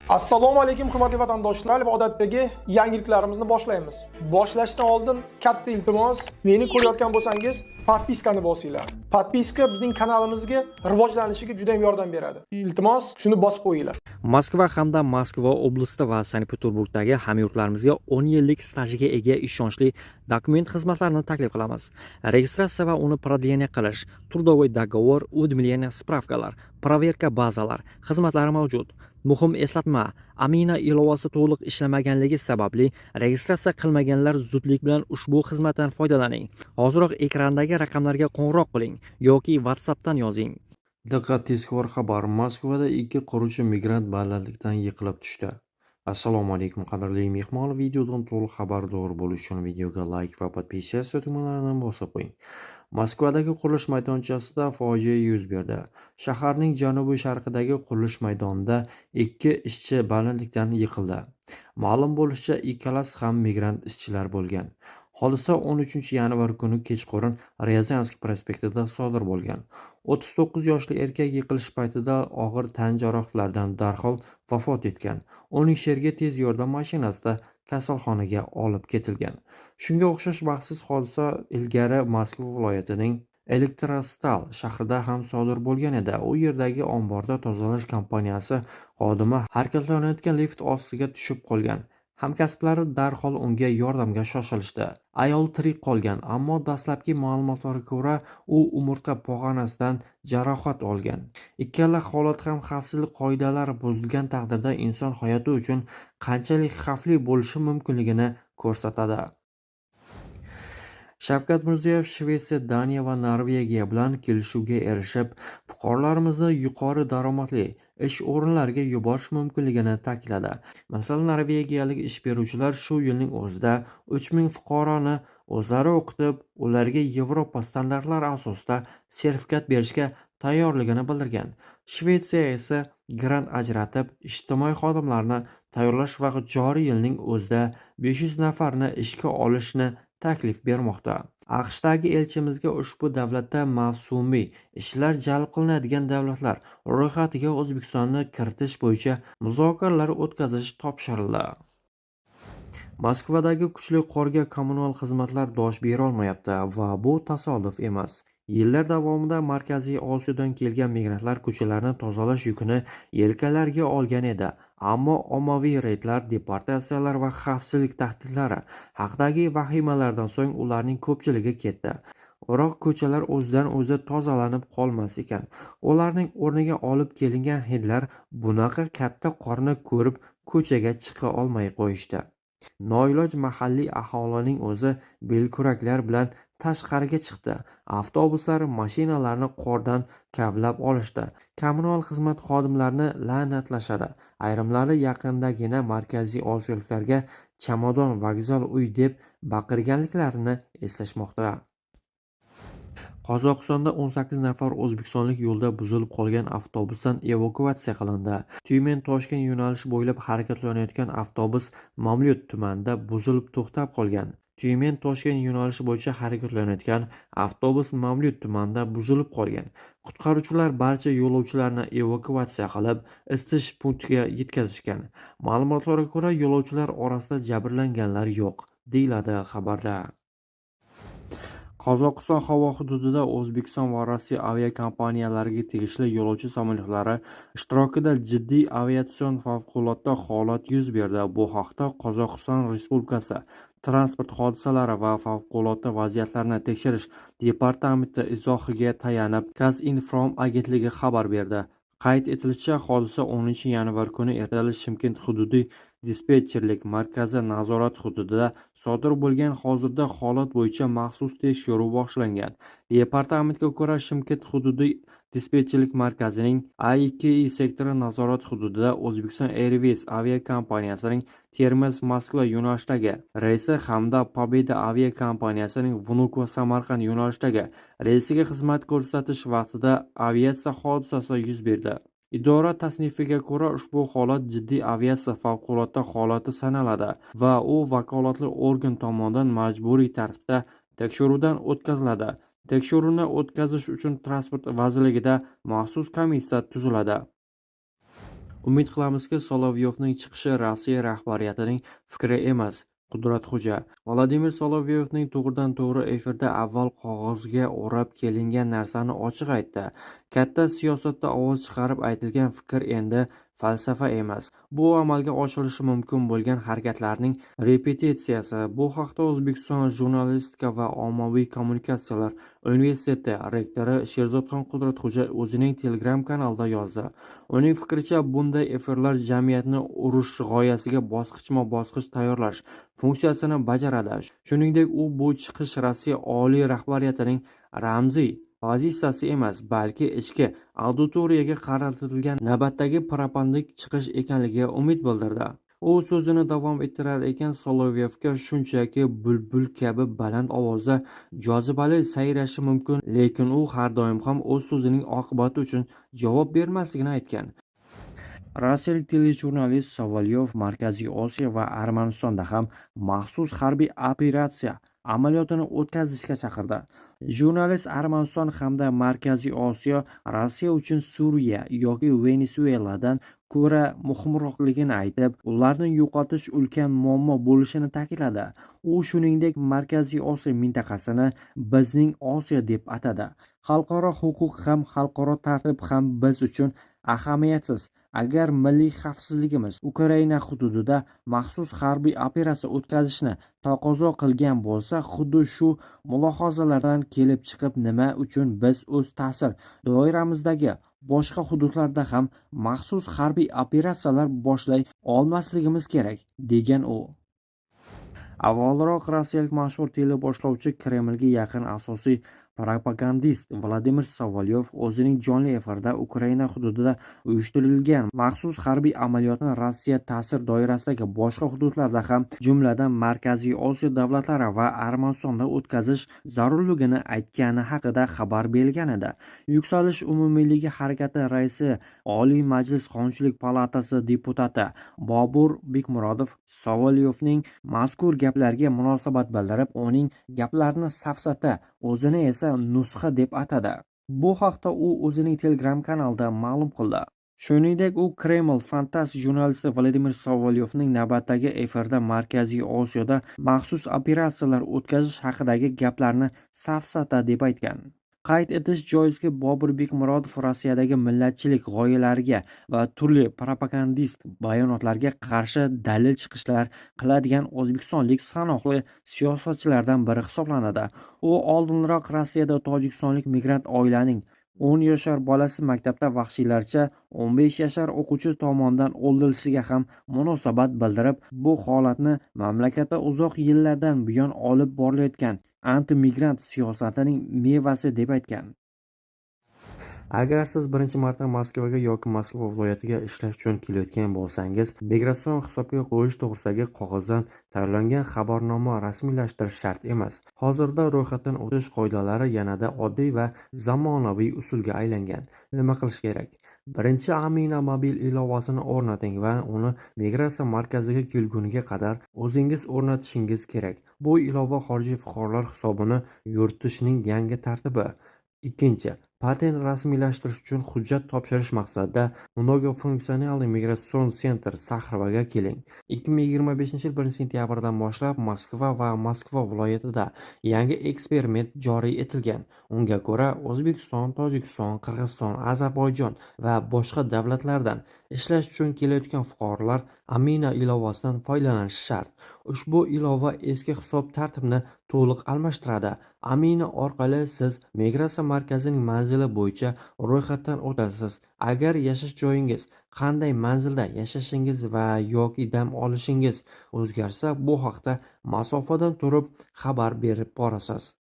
Assalomu alaykum, hurmatli vatandoshlar, va odatdagi yangiliklarimizni boshlaymiz. Boshlashdan oldin katta iltimos, meni ko'rayotgan bo'lsangiz, подписка ni bosinglar. Подписка bizning kanalimizga rivojlanishiga juda ham yordam beradi. Iltimos, shuni bosib qo'yinglar. Moskva hamda Moskva oblasti va Sankt-Peterburgdagi hamyurtlarimizga 10 yillik stajiga ega ishonchli dokument xizmatlarini taklif qilamiz. Registratsiya va uni продление qilish, трудовой договор, уведомление, справка lar, проверка bazalar xizmatlari mavjud. Muhim eslatma: Amina ilovasi to'liq ishlamaganligi sababli registratsiya qilmaganlar zudlik bilan ushbu xizmatdan foydalaning. Hoziroq ekrandagi raqamlarga qo'ng'iroq qiling yoki WhatsAppdan yozing. Diqqat, tezkor xabar! Moskvada ikki quruvchi migrant balandlikdan yiqilib tushdi. Assalomu alaykum, qadrli mehmon. Videodan to'liq xabardor bo'lish uchun videoga layk va подписаться tugmalarini bosib qo'ying. Moskvadagi qurilish maydonchasida fojia yuz berdi. Shaharning janubi-sharqidagi qurilish maydonida ikki ishchi balandlikdan yiqildi. Ma'lum bo'lishicha, ikkalasi ham migrant ishchilar bo'lgan. Hodisa 13 yanvar kuni kechqurun Ryazanskiy prospektida sodir bo'lgan. 39 yoshli erkak yiqilish paytida og'ir tan jarohatlaridan darhol vafot etgan. Uning sherigi tez yordam mashinasida kasalxonaga olib ketilgan. Shunga o'xshash baxtsiz hodisa ilgari Moskva viloyatining Elektrostal shahrida ham sodir bo'lgan edi. U yerdagi omborda tozalash kompaniyasi xodimi harakatlanayotgan lift ostiga tushib qolgan. Hamkasblari darhol unga yordamga shoshilishdi. Ayol tirik qolgan, ammo dastlabki ma'lumotlarga ko'ra, u umurtqa pog'onasidan jarohat olgan. Ikkala holat ham xavfsizlik qoidalari buzilgan taqdirda inson hayoti uchun qanchalik xavfli bo'lishi mumkinligini ko'rsatadi. Shavkat Mirziyoyev Shvetsiya, Daniya va Norvegiya bilan kelishuvga erishib, fuqarolarimizni yuqori daromadli ish o'rinlariga yuborish mumkinligini ta'kidladi. Masalan, norvegiyalik ish beruvchilar shu yilning o'zida 3000 fuqaroni o'zlari o'qitib, ularga Yevropa standartlari asosida sertifikat berishga tayyorligini bildirgan. Shvetsiya esa grant ajratib, ijtimoiy xodimlarni tayyorlash va joriy yilning o'zida 500 nafarni ishga olishni taklif bermoqda. AQShdagi elchimizga ushbu davlatda mavsumiy ishchilar jalb qilinadigan davlatlar ro'yxatiga O'zbekistonni kiritish bo'yicha muzokaralar o'tkazish topshirildi. Moskvadagi kuchli qorga kommunal xizmatlar dosh berolmayapti va bu tasodif emas. Yillar davomida Markaziy Osiyodan kelgan migrantlar ko'chalarni tozalash yukini yelkalariga olgan edi. Ammo ommaviy reydlar, deportatsiyalar va xavfsizlik tahdidlari haqidagi vahimalardan so'ng ularning ko'pchiligi ketdi. Biroq ko'chalar o'zidan o'zi tozalanib qolmas ekan. Ularning o'rniga olib kelingan hindlar bunaqa katta qorni ko'rib, ko'chaga chiqa olmay qo'yishdi. Noiloj mahalliy aholining o'zi belkuraklar bilan tashqariga chiqdi. Avtobuslar, mashinalarni qordan kavlab olishdi. Kommunal xizmat xodimlarini la'natlashadi. Ayrimlari yaqindagina Markaziy Osiyoliklarga "Chamadon, vokzal, uy" deb baqirganliklarini eslashmoqda. Qozog'istonda 18 nafar o'zbekistonlik yo'lda buzilib qolgan avtobusdan evakuatsiya qilindi. Tyumen-Toshkent yo'nalishi bo'ylab harakatlanayotgan avtobus Mamlyut tumanida buzilib to'xtab qolgan. Tyumen-Toshkent yo'nalishi bo'yicha harakatlanayotgan avtobus Mamlyut tumanida buzilib qolgan. Qutqaruvchilar barcha yo'lovchilarni evakuatsiya qilib, isitish punktiga yetkazishgan. Ma'lumotlarga ko'ra, yo'lovchilar orasida jabrlanganlar yo'q, deyiladi xabarda. Qozog'iston havo hududida O'zbekiston va Rossiya aviakompaniyalariga tegishli yo'lovchi samolyotlari ishtirokida jiddiy aviatsion favqulodda holat yuz berdi. Bu haqda Qozog'iston Respublikasi Transport hodisalari va favqulodda vaziyatlarni tekshirish departamenti izohiga tayanib, Kazinform agentligi xabar berdi. Qayd etilishicha, hodisa 10 yanvar kuni ertalab Shimkent hududiy dispetcherlik markazi nazorat hududida sodir bo'lgan. Hozirda holat bo'yicha maxsus tekshiruv boshlangan. Departamentga ko'ra, Shimkent hududiy dispetcherlik markazining A2 sektori nazorat hududida O'zbekiston Airways aviakompaniyasining Termiz-Moskva yo'nalishidagi reysi hamda Pobeda aviakompaniyasining Vnukovo-Samarqand yo'nalishidagi reysiga xizmat ko'rsatish vaqtida aviatsiya hodisasi yuz berdi. Idora tasnifiga ko'ra, ushbu holat jiddiy aviatsiya favqulodda holati sanaladi va u vakolatli organ tomonidan majburiy tartibda tekshiruvdan o'tkaziladi. Tekshiruvni o'tkazish uchun Transport vazirligida maxsus komissiya tuziladi. Umid qilamizki, Solovyovning chiqishi Rossiya rahbariyatining fikri emas. Qudratxo'ja. Vladimir Solovyovning to'g'ridan-to'g'ri efirda avval qog'ozga o'rab kelingan narsani ochiq aytdi. Katta siyosatda ovoz chiqarib aytilgan fikr endi falsafa emas. Bu amalga oshirilishi mumkin bo'lgan harakatlarning repetitsiyasi. Bu haqda O'zbekiston jurnalistika va ommaviy kommunikatsiyalar universiteti rektori Sherzodxon Qudratxo'ja o'zining Telegram kanalida yozdi. Uning fikricha, bunday efirlar jamiyatni urush g'oyasiga bosqichma-bosqich tayyorlash funksiyasini bajaradi. Shuningdek, u bu chiqish Rossiya oliy rahbariyatining ramziy pozitsiyasi emas, balki ichki auditoriyaga qaratilgan navbatdagi propagandik chiqish ekanligiga umid bildirdi. U so'zini davom ettirar ekan, Solovyovga shunchaki bulbul kabi baland ovozda jozibali sayrashi mumkin, lekin u har doim ham o'z so'zining oqibati uchun javob bermasligini aytgan. Rossiyalik telejurnalist Solovyov Markaziy Osiyo va Armanistonda ham maxsus harbiy operatsiya amaliyotini o'tkazishga chaqirdi. Jurnalist Armaniston hamda Markaziy Osiyo Rossiya uchun Suriya yoki Venesueladan ko'ra muhimroqligini aytib, ularni yo'qotish ulkan muammo bo'lishini ta'kidladi. U shuningdek Markaziy Osiyo mintaqasini bizning Osiyo deb atadi. Xalqaro huquq ham, xalqaro tartib ham biz uchun ahamiyatsiz. Agar milliy xavfsizligimiz Ukraina hududida maxsus harbiy operatsiya o'tkazishni taqozo qilgan bo'lsa, xuddi shu mulohazalardan kelib chiqib, nima uchun biz o'z ta'sir doiramizdagi boshqa hududlarda ham maxsus harbiy operatsiyalar boshlay olmasligimiz kerak, degan u. Avvalroq rossiyalik mashhur teleboshlovchi, Kremlga yaqin asosiy propagandist Vladimir Solovyov o'zining jonli efirida Ukraina hududida uyushtirilgan maxsus harbiy amaliyotni Rossiya ta'sir doirasidagi boshqa hududlarda ham, jumladan Markaziy Osiyo davlatlari va Armanistonda o'tkazish zarurligini aytgani haqida xabar berilgan edi. Yuksalish umummiyligi harakati raisi, Oliy Majlis Qonunchilik palatasi deputati Bobur Bekmurodov Solovyovning mazkur gaplarga munosabat bildirib, uning gaplarini safsata, o'zini esa nusxa deb atadi. Bu haqda u o'zining Telegram kanalida ma'lum qildi. Shuningdek, u Kreml fantast jurnalisti Vladimir Solovyovning navbatdagi efirda Markaziy Osiyoda maxsus operatsiyalar o'tkazish haqidagi gaplarni safsata deb aytgan. Qayd etish joizki, Bobur Bekmurodov Rossiyadagi millatchilik g'oyalariga va turli propagandist bayonotlarga qarshi dalil chiqishlar qiladigan o'zbekistonlik sanoqli siyosatchilardan biri hisoblanadi. U oldinroq Rossiyada tojikistonlik migrant oilaning 10 yashar bolasi maktabda vahshiylarcha 15 yashar o'quvchi tomonidan o'ldirilishiga ham munosabat bildirib, bu holatni mamlakatda uzoq yillardan buyon olib borilayotgan antimigrant siyosatining mevasi deb aytgan. Agar siz birinchi marta Moskvaga yoki Moskva viloyatiga ishlash uchun kelayotgan bo'lsangiz, migratsion hisobga qo'yish to'g'risidagi qog'ozdan tayyorlangan xabarnoma rasmiylashtirish shart emas. Hozirda ro'yxatdan o'tish qoidalari yanada oddiy va zamonaviy usulga aylangan. Nima qilish kerak? Birinchi, Amina mobil ilovasini o'rnating va uni migratsiya markaziga kelguniga qadar o'zingiz o'rnatishingiz kerak. Bu ilova xorijiy fuqarolar hisobini yuritishning yangi tartibi. Ikkinchi, patent rasmiylashtirish uchun hujjat topshirish maqsadida Многофункциональный миграционный центр Saxarovaga keling. 2025 yil 1 sentyabrdan boshlab Moskva va Moskva viloyatida yangi eksperiment joriy etilgan. Unga ko'ra, O'zbekiston, Tojikiston, Qirg'iziston, Ozarbayjon va boshqa davlatlardan ishlash uchun kelayotgan fuqarolar Amina ilovasidan foydalanishi shart. Ushbu ilova eski hisob tartibini to'liq almashtiradi. Amina orqali siz migratsiya markazining manzili bo'yicha ro'yxatdan o'tasiz. Agar yashash joyingiz, qanday manzilda yashashingiz va yoki dam olishingiz o'zgarsa, bu haqda masofadan turib xabar berib borasiz.